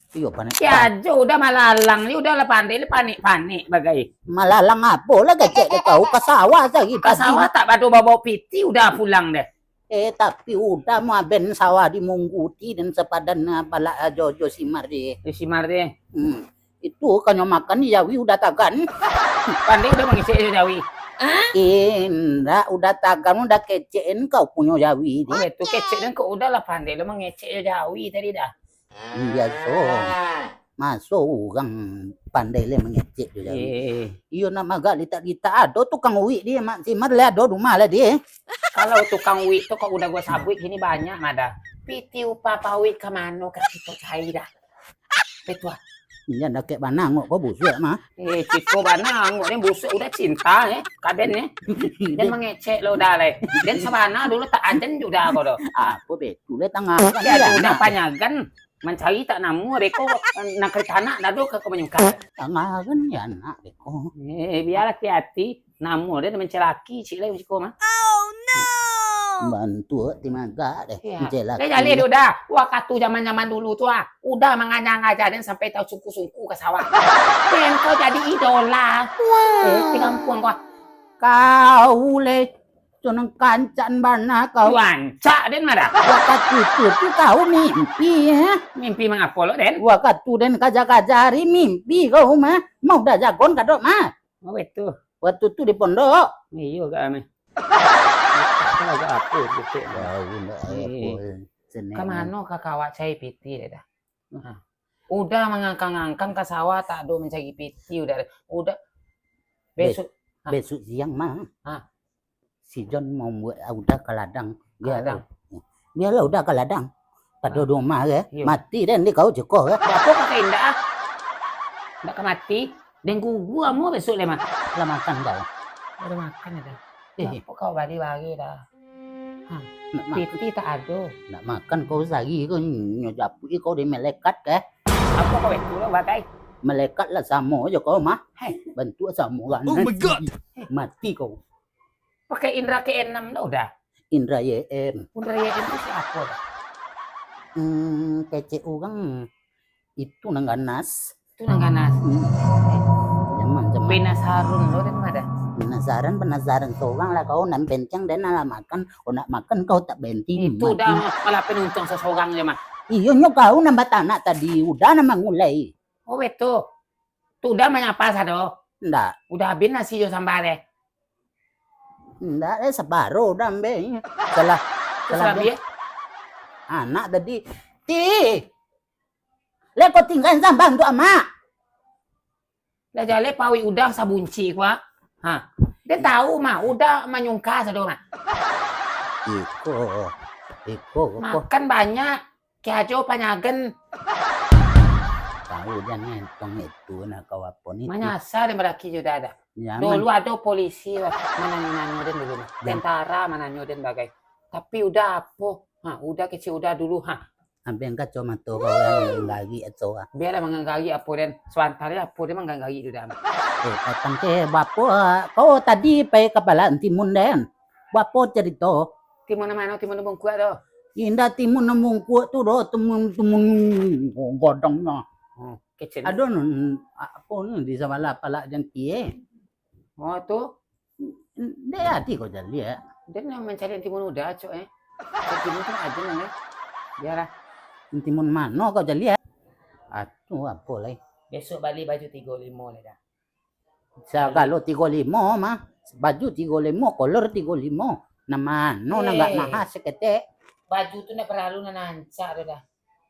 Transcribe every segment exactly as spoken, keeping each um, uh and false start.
Iyo, panek. Ya, jo, udah malalang ni, udah lah pandai, lah panik-panik bagai. Malalang apo lah kecek dek kau? Ka sawah tadi. Ka sawah tak bado bawa piti, udah pulang deh. Eh, tapi udah maben sawah di Mungguti dan sapadan, ah, palak ajo jo Simar deh. Di Simar deh. Hmm. Itu kanyo makan jawi udah tagan. Pandai udah mangecek jo jawi. Indak, udah tagan, udah kecek kau punyo jawi deh. Oh, itu kecek dan kau udah lah pandai lo mangecek jo jawi tadi dah. Biaso. Maso urang pandai le mangecek tu jadi. Eh. Iyo nak magak litak-litak ado tukang uik di Mak Simar le ado rumah le di. Kalau tukang uik tu kok udah gua sabuik gini banyak mah dah. Piti upah pawik ka mano ka kito cari dah. Betul. Inyo dakek bana angok ko busuak mah. Eh, ciko bana angok ni busuak udah cinta eh. Kaden eh. Dan mangecek lo udah le. Dan sabana dulu tak aden juga ko do. Apo betul le tangah. Ya udah panyagan. Mancari tak namuah beko, nak kari tanak dado ka kau manyungkah. Tangaran ya anak beko. Eh, biar hati-hati. Namuah dia mancalaki cik lai siko mah. Oh no. Bantuak timagak deh. Ya. Mancalaki. Dah jaleh dia udah. Wakatu zaman-zaman dulu tu ah, udah manganyang aja dan sampai tahu sungku-sungku ka sawah. Dan kau jadi idola. Wah. Eh, di kampung kau. Kau le Tunang kancak bana kau. Rancak den mah dah. Wakatu tu, tu kau mimpi, eh? Mimpi mangapo lo, den? Wakatu den kaja-kaja ari mimpi kau mah. Mau dah jagon kadok mah. Oh, betul. Waktu tu di pondok. Iyo, kak, meh. Kau agak apa, betul. Tahu ndak apa, eh. Ka mano ka kawak cari piti, deh, dah? Nah. Udah mangangkang-angkang ka sawah, tak ado mancari piti, udah. Udah. Bes-, besok. Ah. Besok siang mah. Ah. Si John mau buat udah ka ladang. Biarlah. Ka ladang. Biarlah udah ka ladang. Pado di rumah ke? Iyo. Mati den di kau ceko ke? Apo ka indak ah? Indak ka mati. Den gugu amuah besok le mah. Lah makan kau? Lah makan dah. Eh. Apo kau bari-bari dah? Ha. Nak makan. Piti tak ado. Nak makan kau sari ko nyo japuik kau di malaikat ke? Apo kau itu lah bagai? Malaikat lah samo jo kau mah. Hei. Bantuak samo kan. Oh my God. Mati kau. Pakai indra keenam dah udah. Indra Y M. Indra Y M tu siapo dah? Hmm, kecek urang itu nan ganas. Itu nan ganas. Hmm. Jaman, jaman. Penasaran lo den mah dah. Penasaran, penasaran sorang lah kau nan bencang den lah makan. Kau nak makan kau tak berhenti. Itu mati. Dah malah penuntung sesorang je mah. Iyo nyo kau nan batanak tadi udah nan mangulai. Oh betul. Tu udah manyapa sado? Ndak. Udah habis nasi jo samba deh? Ndak, eh, sabaro udah ambek. Salah, salah ambiak? Anak tadi, "Ti, le ko tinggaan samba untuak amak." Lah jaleh pawik udah sabunci ko, ah. Ha. Den tahu mah, udah manyungka sado mah. Iko, iko, ko. Makan banyak. Kiajo panyagan. Tahu jan ngentong itu nak kau apo ni? Manyasa den baraki jo dah dah. Ya, dulu ado polisi lah, mananyo-nanyo den dulu mah. Ya. Tentara mananyo den bagai. Tapi udah apo? Ha, udah kecek udah dulu ha. Ambiak kacomato kau yang mangganggari atau ah. Biarlah mangganggari apo den. Sabanta apo den mangganggari tu dah. Eh, patang ke bapo kau tadi pai kapala timun den? Bapo carito? Timun nan mano? Timun nan bungkuak tu? Indak timun nan bungkuak tu doh, timun, timun godong no. Hmm, kecek. Ado nun, apo ni di sabalah palak jantie. Oh, tu? Dek ati kau jadi ya. Den nan mancari timun udah, cok, eh. Timun tu aja nang, eh. Biarlah. Timun mano kau jadi ya? Atu apo lai? Besok bali baju tigo limo lai dah. Sagalo tigo limo mah. Baju tigo limo, kolor tigo limo. Nan mano nan agak maha saketek? Baju tu ndak paralu nan rancak tu dah.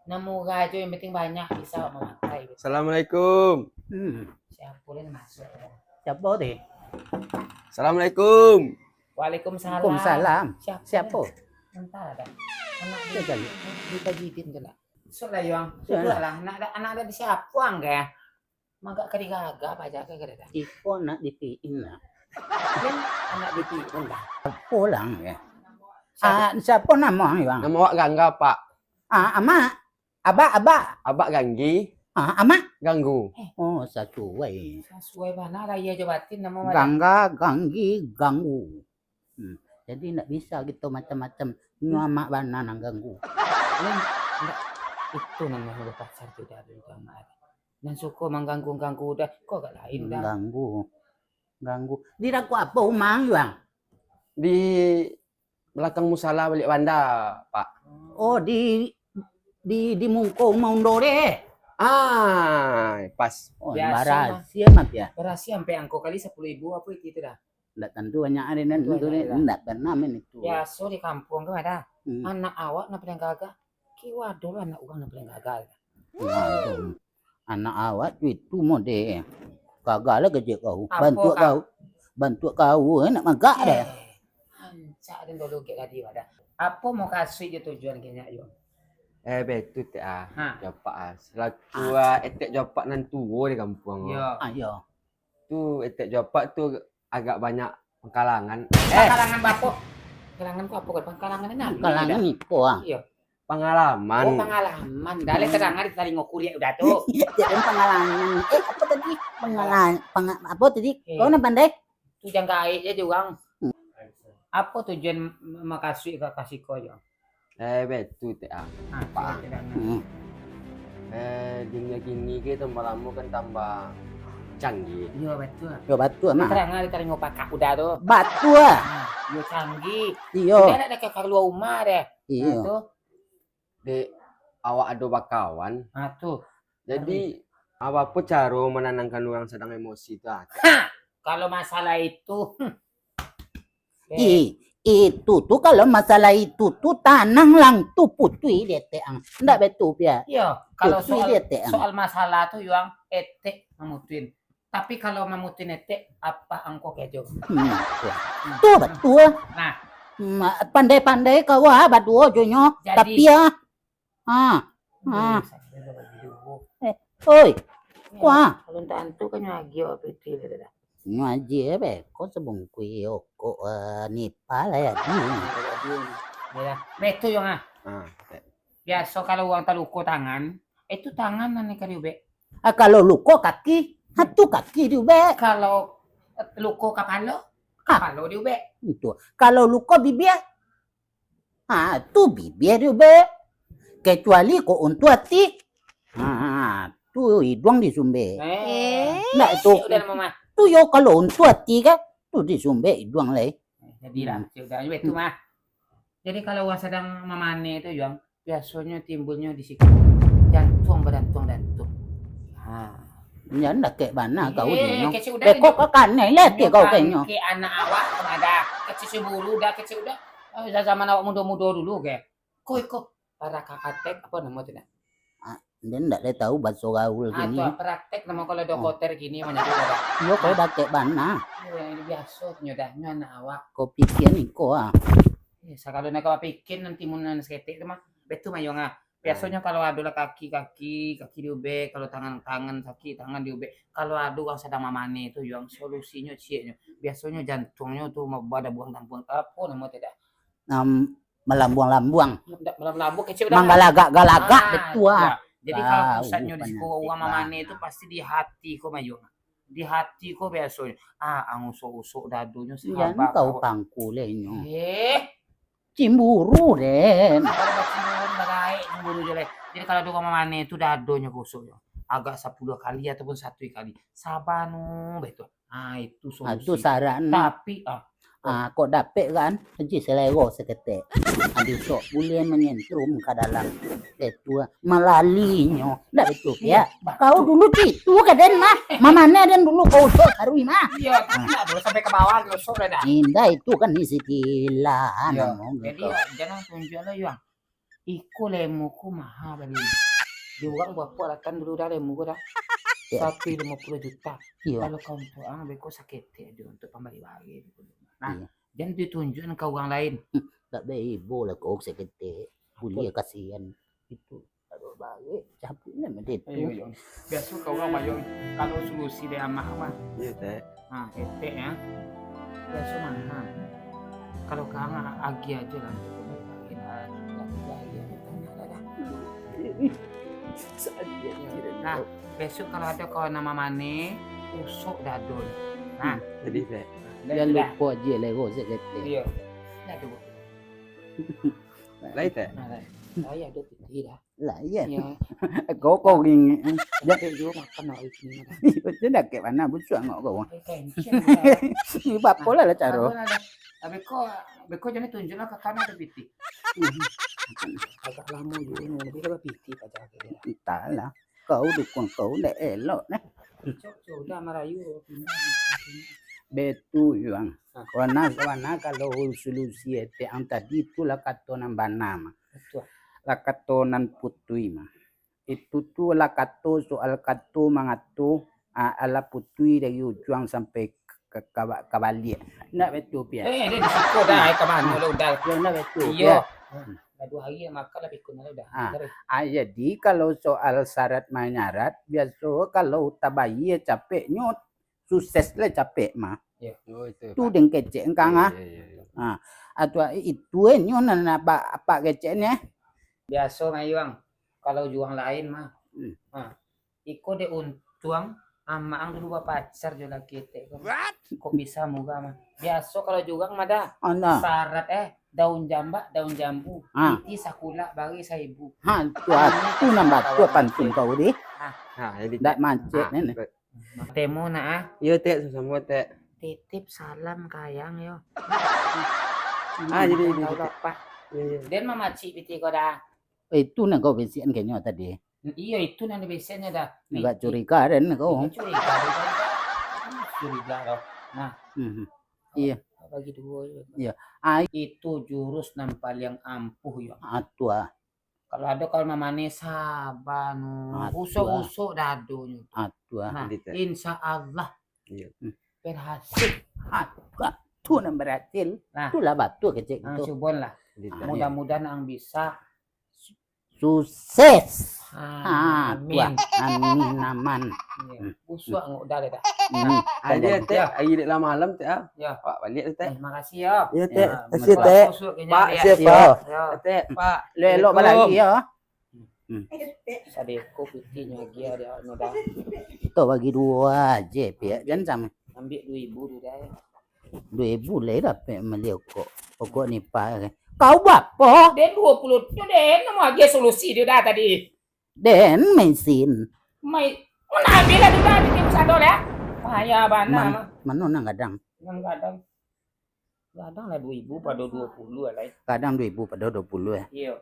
Nan murah ajo, yang penting banyak bisa mamakai. Assalamualaikum. Hmm. Siapo lai nan masuak tu dah? Siapo tu? Assalamualaikum. Waalaikumsalam. Waalaikumsalam. Siapo? Siapo? Antah dah. Anak dia. Dia tadi. Dia tadi dia tu lah. Sudah lah, Yuang. Sudah lah. Nak ada, anak ada siapo ang ke? Magak ka digaga paja ka gadang. Iko anak dipiin lah. Kan anak dipiin lah. Apo lah ya? Siapo? Ah, siapo namo ang, Bang? Namo awak Gangga, Pak. Ah, Amak. Abak, Abak. Abak Ganggi. Ah, Amak. Ganggu. Oh, sasuai. Sasuai bana lahia jo batin namo badan. Gangga, Ganggi, Ganggu. Hmm. Jadi, ndak bisa kito macam-macam. Nyo amak bana nan ganggu. Ndak, Itu namonyo bapacar tu dah dulu tu, Mak. Nan suko mangganggu-ganggu dah, ko agak lain dah. Ganggu. Ganggu. Di daku apo umah, Yuang? Di balakang musala baliak banda, Pak. Oh, di, di, di mungko umah Undo deh. Ah, pas. Oh, biaso, barasia mah, Piak. Barasia sampai angko kali sapuluah ribu apo itu dah. Ndak tantu banyak ari nan tu, ndak pernah main itu. Biaso di kampuang tu ado. Hmm. Anak awak nan paling gagah. Kiwa dulu anak urang nan paling gagah. Waduh. Anak awak tu itu mode. Gagah lah kecek kau. Bantuak kau. Bantuak kau, eh, nak magak deh. Rancak den dulu kek tadi pada. Apo mukasuik jo tujuan kek nyo, Yuang? Eh, betul, Tek, ah. Ha. Jopak, ah. Salaku, ah, etek Jopak nan tuo di kampuang, ah. Yo. Ah, yo. Tu etek Jopak tu agak banyak pangkalangan. Eh. Pangkalangan apo? Pangkalangan ko apo kan? Pangkalangan nan pangkalangan iko, ah. Iyo. Pangalaman. Oh, pangalaman. Dah lah terang di talingo kuriak udah tu. Iyo, jadi pangalaman. Eh, apo tadi? Pangala-, panga-, apo tadi? Eh. Kau nan pandai? Tu jan gaek je urang. Hmm. Apo tujuan makasuik ka, ka siko, Yuang? Eh, betul, Tek, ah. Ah, Pak. Betul, Tek, ah. Hmm. Eh, dunia kini ke tambah lamo kan tambah canggih. Iyo, betul. Yo, betul, mah. Terang lah di talingo pakak udah tu. Betul. Ah, iyo, canggih. Iyo. Udah nak dekat kalua rumah deh. Iyo. Ah, tu. Dek, awak ado bakawan. Ah, tu. Jadi, apo-apo caro mananangkan urang sadang emosi tu, ah? Ha! Kalau masalah itu, hmm. Eh. I-, itu tu, kalau masalah itu tu, tanang lang tu putuih dek etek ang. Ndak betul, Piak? Iyo, kalau soal, soal masalah tu, Yuang, etek mamutuin. Tapi kalau mamutuin etek, apo angko kejo? Hmm, tu. Hmm. Tu betul. Nah. Hmm, pandai-pandai kau, ah, baduo jo nyo. Jadi, tapi, ah, Ha. Eh, oi. Kuah. Alun tantu kan nyo agiah awak pitih tadi dah. Nyo agiah be, ko sabungkuih rokok, eh, Nipah lah jadi. Yo, betul, Yuang, ah. Ha, oke. Biaso kalau urang taluko tangan, itu tangan nan ka diubek. Ah, kalau luko kaki, ha, tu kaki diubek. Kalau, eh, luko kapalo, kapalo diubek. Itu. Kalau luko bibia, Ha, tu bibia diubek. Kecuali kok untuak ati. Ha, tu iduang disumbek. Eh, ndak tu. Sudah, Mama. Tu yo kalau untuak ati kan, tu disumbek iduang lai. Jadilah, sudah, itu mah. Jadi kalau urang sadang mamaneh tu, Yuang, biasonyo timbulnyo di situ. Jantuang badantuang-dantuang. Ha. Jan dakek bana kau dek nyo. Kecek udah. Beko kau kanai lah kau kenyo. Kecek anak awak pun ada. Kecek si buru dah, kecek udah. Eh, zaman awak mudo-mudo dulu ke. Ko iko, para kakatek, apo namo tu nak? Ah, den ndak ado tahu baso gaul kini. Ah, tu praktek namo kalau dokoter kini manyebut dah. Iyo, kau dakek bana. Iyo, yang biaso nyo dah, nyo anak awak. Kau pikia niko, ah. Eh, sakalo nak kau pikir nanti mun nan saketek tu mah, betul mah, Yuang, ah. Biasonyo kalau ado lah kaki, kaki, kaki diubek, kalau tangan, tangan sakik, tangan diubek. Kalau ado urang sadang mamaneh tu, Yuang, solusinyo cieknyo. Biasonyo jantuangnyo tu ma-, badabuang-dabuang, apo namo tu dah? Am, malambuang-lambuang. Ndak malambuang-lambuang, kecek udah. Manggalagak-galagak, ah, betul, ah. Jadi kalau pusatnyo di siko urang mamaneh tu pasti di hati ko, Yuang. Di hati ko biasonyo. Ah, ang usok-usok dadonyo sahabat kau. Jan kau pangku leh nyo. Eh. Cimburu, den. Kalau bacimburu, bagaek cimburu je leh. Jadi, kalau ado urang mamaneh tu, dadonyo gosok, yo. Agak sapuluah kali ataupun satu kali. Saba no, betul. Ah, itu solusi. Ah, itu saran. Tapi, ah. Ah, kok dapek kan? Aji selero saketek. Ado sok buliah manyentrum ka dalam. Ketua malalinyo. Ndak betul, ya? Kau dulu citu ka den mah. Mamaneh den dulu kau usok sarui mah. Iyo, tapi ndak boleh sampai ka bawah, gosok dah, dah. Indak, itu kan isi kilan. Iyo, jadi, jan tunjuak lah, Yuang. Iko lemo ko maha bali. Di urang barapo latang dulu dah lemo ko dah? Iyo. Satu limo puluah juta. Iyo. Kalau kau untuak ang, beko saketek ajo untuak pambali bareh. Nah, iyo. Jan ditunjuakan ka urang lain. Ndak baibo lah kau saketek. Buliah kasian. Itu. Aduh, baik. Cabuik lah mah itu. Iyo, iyo. Biaso kau urang mayuang. Kalau solusi dari amak mah. Iyo, Tek. Ha, etek, ya. Biaso mah. Kalau kau urang agiah ajo lah. Nah, besok kalau ado kawan nan mamaneh, usok dadonyo. Nah. Jadi, Tek. Jan lupo ajo lah, Tek. Iyo. Dah tu. Lai, Tek? Nah, lai. Saya ada piti dah. Lah, iya. Iya. Kau, kau ringik. Capek juga makan hari ini. Iyo, tu dah kek mana busuak ngok kau. Eh, kencing dah. Ni bapo lah, lah caro. Abang ada. Abang kau, abang kau jadi tunjuklah ke kanan ada piti. Agak lama juga ni, tapi dah piti paja. Entahlah. Kau dukung kau, ndak elok nah. Cok, cok, udah marayu. Betul, Yuang. Ah. Wana, wana kalau solusi etek ang tadi, itulah kato nan bana, mah. Betul. Lah kato nan putui, mah. Itu tu lah kato, soal kato mangato, ah, alah putui dari ujuang sampai ka, ka, ka, ka baliak. Ndak betul, Piak? Eh, dia di siko dah, eh, ka mano lah udah. Yo, ndak betul, Iyo. Piak. Hmm. Lah duo hari nak makan lah pikun lah udah. Ah. Taruih. Ah, jadi kalau soal syarat manyarat, biaso kalau tabayia capeknyo, sukses lah capek mah. Yo. Oh, itu, Tu Pak. deng kecek engkang Iya, ah. iya, iya, iya. Ah, atu itu eh nyo nan apa, apa keceknyo eh? Biaso mah, Yuang. Kalau juang lain mah. Hmm. Ah. Iko dek untuang, amak ang dulu bapacar jo laki etek ko. What? Kok bisa murah mah. Biaso kalau jurang mah dah. Ana. Syarat eh, daun jambak, daun jambu. Ha. Piti sakulak, barih saribu. Ha, tu, ha, tu nan batua pantun kau di. Ha. Ha, jadi Ndak macet ni, ni. Temu nak ah. Iyo, Tek, samo-samo, Tek. Titip salam ka ayang yo. Ah, jadi, jadi, Tahu Tek. Apa? Iyo, iyo. Den mamacik piti ko dah. Eh, itu nan kau bisikan kenyo tadi. Iyo, itu nan dibisikannya dah. Agak curiga den kau. Iyo, curiga, curiga. Curiga kau. Nah. Mhm. Iyo. Bagi duo je. Iyo. Ai. Itu jurus nan paliang ampuh, yo. Atuh ah. Kalau ado kawan mamaneh, sabar no. Atuh ah. Usok-usok dadonyo tu. Atuh ah. Nah, Gitu. insya Allah Iyo. Hmm. berhasil. Atuh ah. Tu nan berhasil. Nah. Itulah batua kecek Ah, itu. Cubolah. Gitu. Mudah-mudahan ang bisa Sukses. Ah, Amin. Tuan. Amin, aman. Iya. Hmm. Usuak ngok dah, dah. Hmm. Nah, Aja, Tek. Hari dek lah malam, Tek, ah. Ya. Pak balik tu, Tek. Eh, makasih, ya. Ya, Tek. Ya, Makasih, makasih. Tek. Usuak kena Pak, lihat. siap, Ya. Pak. Ya, Tek. Pak. Lelok Assalamualaikum. lagi, ya. Hmm. Sadeko pitihnyo lagi, ada, ada. Kito bagi duo aje, Piak. Jangan sampai. Ambil dua ribu tu dah, ya. Dua ribu lai dapek mali okok. Okok nipah kan. Kau bapo? Den dua puluh tu den, namo agiah solusi dia dah tadi. Den mesin. Mai, mun habis lah tu dah, di tim sado lah. Payah bana Man-, mah. Mano nan gadang? Nan gadang. Gadang lah dua ribu pado dua puluh lah, lai. Gadang dua ribu pado dua puluh, eh? Iyo.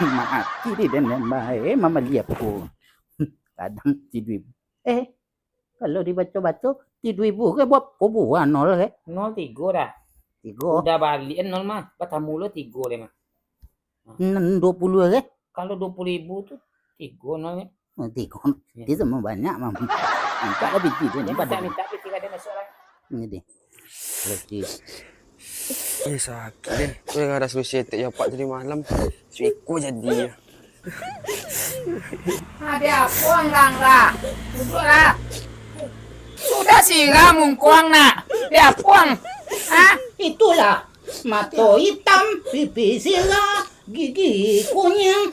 Mati di den, den bae, mambali apo? Gadang si dua ribu. Eh, Kalau dibaco-baco, ti duo ribu ke buat ko buah nol ke? Nol tigo dah. Tigo. Udah baliak nol mah, batamu lo tigo deh mah. Nan duo puluah ke? Kalau duo puluah ribu tu, tigo nol ke? Oh, tigo. Ya. Itu mah banyak mah. Minta lah piti tu, Dia minta, minta piti kada masuk lah. Ini deh. Lagi. Eh, sakik deh. Kau dengar dah solusi etek yo, Pak, tadi malam. Suiko jadi. Ada apo ang lah? Duduklah. Sudah sirah mungkuang nak. Ada apo ang? Hah? Itulah. Mato hitam, pipi sirah, gigi kuning.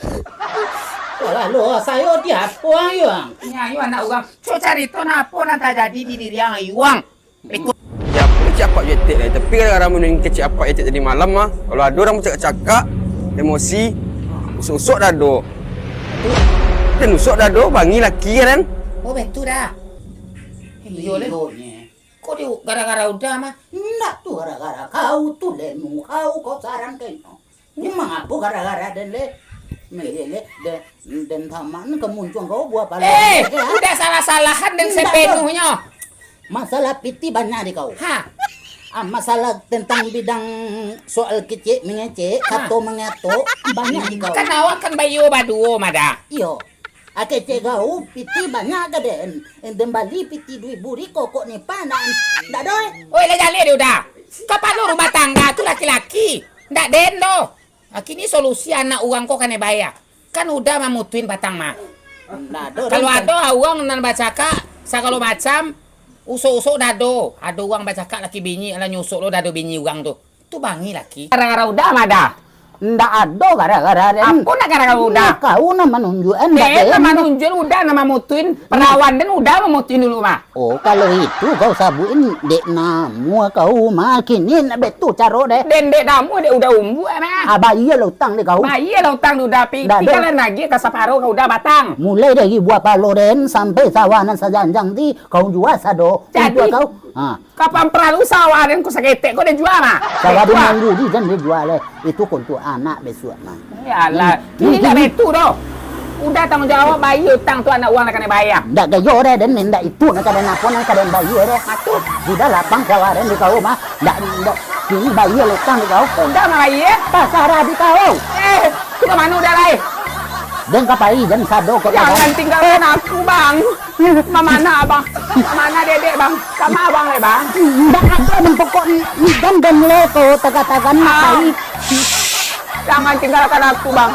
Kalau sayo di apo ang, Yuang? Nyayo anak urang. Cok carito nak apo nan tajadi di diri ang, Yuang? Ikut. Ya, kecek apak jo etek lai. Tapi gara-gara mano kecek apak jo etek tadi malam mah, kalau ado urang bacakak-cakak, emosi, usok-usok dado. Dan usok dado, bangi laki kan? Oh, betul dah. Iyo, leh. Iyo, nye. Kok di, gara-gara udah mah? Ndak tu gara-gara kau tu, lemu kau, kau sarang kenyo. Ni mangapo gara-gara den le? Melihat le, den, den taman kemuncuang kau buah pala. Eh, udah salah-salahan den Ndak, sepenuhnyo. Masalah piti banyak di kau. Ha. Ah, masalah tentang bidang soal kecek mengecek, Ha. kato mengato, banyak di kau. Kan awak kan bayo baduo mah dah. Iyo. Ah, kecek kau, piti banyak ka den. Den bali piti duo ribu di kokok ni panan. Ndak doh. Oi, lah jaleh dia udah. Kapalo rumah tangga tu laki-laki. Ndak den doh. Kini solusi anak urang ko kanai bayar. Kan udah mamutuin patang mah. Ndak ado. Kalau ado urang nan bacakak sagalo macam, usok-usok dado. Ado urang bacakak laki bini, alah nyusok lo dado bini urang tu. Tu bangi laki. Gara-gara udah mah dah. Ndak ado gara-gara den. Apo nak gara-gara Uda? Kau nan manunjuakan, ndak den. Den nan manunjuakan, Uda nan mamutuin. Perawan den Uda mamutuin dulu mah. Oh, kalau itu kau sabuikin dek namuah kau mah, kini nak betu caro deh. Den dek namuah dek Uda umbuak mah. Ah, bayia lah utang dek kau. Bayia lah utang dek Uda, pi. Ndak ado. Tinggalan lagi ka saparo ka Uda batang. Mulai dari buah palo den sampai sawah nan sajanjang ti, kau jua sado. Jadi, untuak kau. Ha. Kapan paralu sawah den ko saketek ko den jua mah. Sawah den. Jua. Manggu di jan den jua leh. Itu ko untuak anak bisuak mah. Yalah, hmm. Kini ndak baitu doh. Uda tangguang jawab, bayia utang tu anak urang nan kanai bayia. Ndak gayo deh, den ndak itu nan ka den apo nan ka den bayia deh. Atuh. Sudah lapang sawah den di kau mah. Ndak, ndak, kini bayia utang di kau. Uda mah bayia. Tasarah di kau. Eh, tu ka mano Uda lai? Den ka pai, jan sado ko. Jangan tinggalkan aku, Bang. Mamanah abang. Mamanah dedek, Bang. Sama abang lai, Bang. Ndak ado, Bang, pokok ni, ni, dan, dan le ko taga-taga nak. Ah. Baik. Jangan tinggalkan aku, Bang.